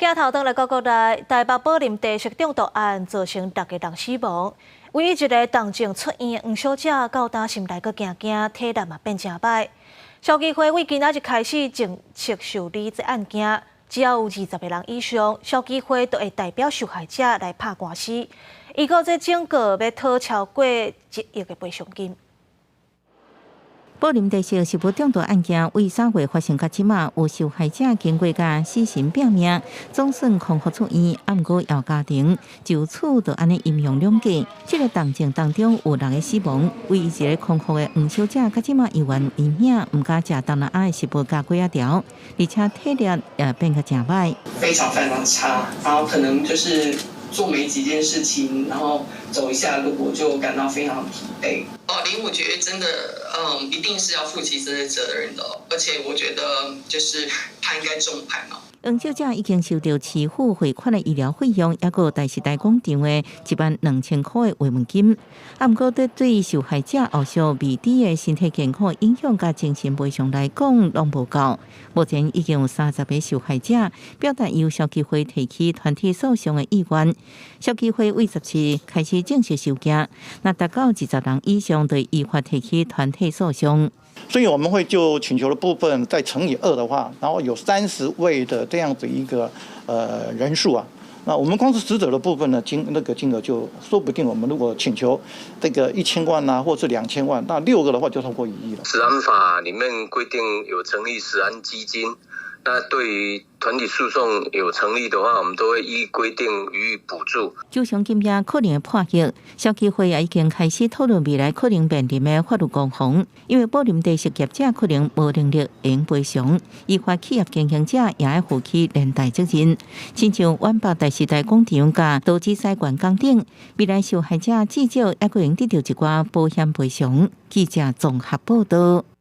鏡頭轉來閣國內，台北寶林茶食中毒案造成六个人死亡，唯一一个重症出院的黃小姐，到今心內閣驚驚，體力嘛變誠䆀。消基會對今仔日開始正式受理這案件，只要有20個人以上，消基會就會代表受害者來拍官司。預估這整個欲討超過1億的賠償金。寶林茶食食物中毒案件，對3月發生到這馬，有受害者經過共死神拚命，總算康復出院，啊，毋過姚家庭就此就按呢陰陽兩隔。這个動靜當中有六个死亡，唯一一个康復的黃小姐，到這馬猶原陰影，毋敢食東南亞的食物佮粿仔條，而且體力也變甲誠䆀。非常非常差，然後可能就是做沒幾件事情，然後走一下路我就感到非常疲憊。哦，林我覺得真的，一定是要負起這些責任的，而且我覺得就是他應該重判嘛。黃小姐已經收到市府匯款的醫療費用，抑閣有大時代廣場的12,000塊的慰問金。啊，毋過對受害者後續未知的身體健康影響佮精神賠償來講，攏無夠。目前已經有30個受害者表達由消基會提起團體訴訟的意願。消基會對17開始正式收件，若達到20人以上，就依法提起團體訴訟。所以我們會就請求的部分再乘以二的話，然後有30位的這樣子一個人數啊，那我們光是死者的部分呢，金那個金額就說不定，我們如果請求這個1000萬啊，或是2000萬，那六個的話就超過1億了。食安法裡面規定有成立食安基金，那對於團體訴訟有成立的話，我們都會依規定予以補助。賠償金額可能會破億，消基會也已經開始討論未來可能面臨的法律攻防，因為寶林茶食業者可能無能力會用賠償，依法企業經營者也愛負起連帶責任。親像遠北大時代廣場佮多芝西觀港頂，未來受害者至少也會用得著一寡保險賠償。記者綜合報導。